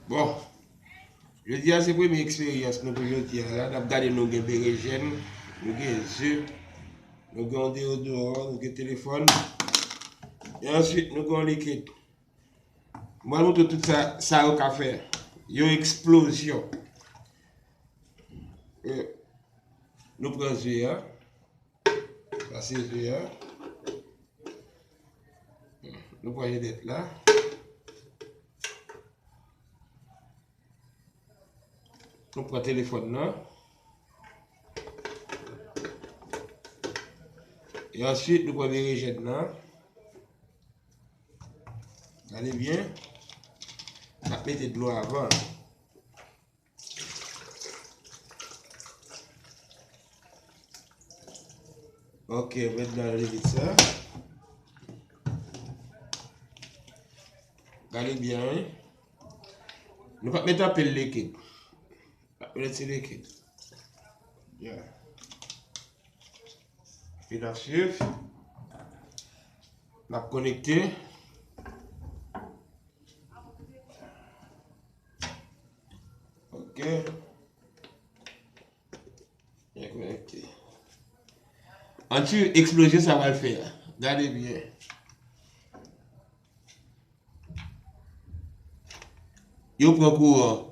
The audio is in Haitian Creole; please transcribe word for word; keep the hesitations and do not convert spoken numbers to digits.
Bon, jodi a se premye eksperyans nou pou jodi a la. N ap gade, nou gen berejèn, nou gen ze, nou gen yon deyodoran, nou gen telefòn. E answit, nou gen yon likid. Mwen montre tout sa, sa yo ka fè. Yon eksplozyon. E, nou pran ze a. Sa se ze a. Nou pran jenèt la. Nou pran telefòn nan. E answit, nou pran berejèn nan. Gade byen. N ap mete dlo avan. Ok, mentnan, nou mete sa. Gade byen, wi. Nou p ap met anpil likid. N ap met ti likid. Yeah. Fin ap swiv. N ap konekte. Ok. Byen konekte. Ann swiv eksplozyon sa pral fè a. Gade byen. Yo pran kouran.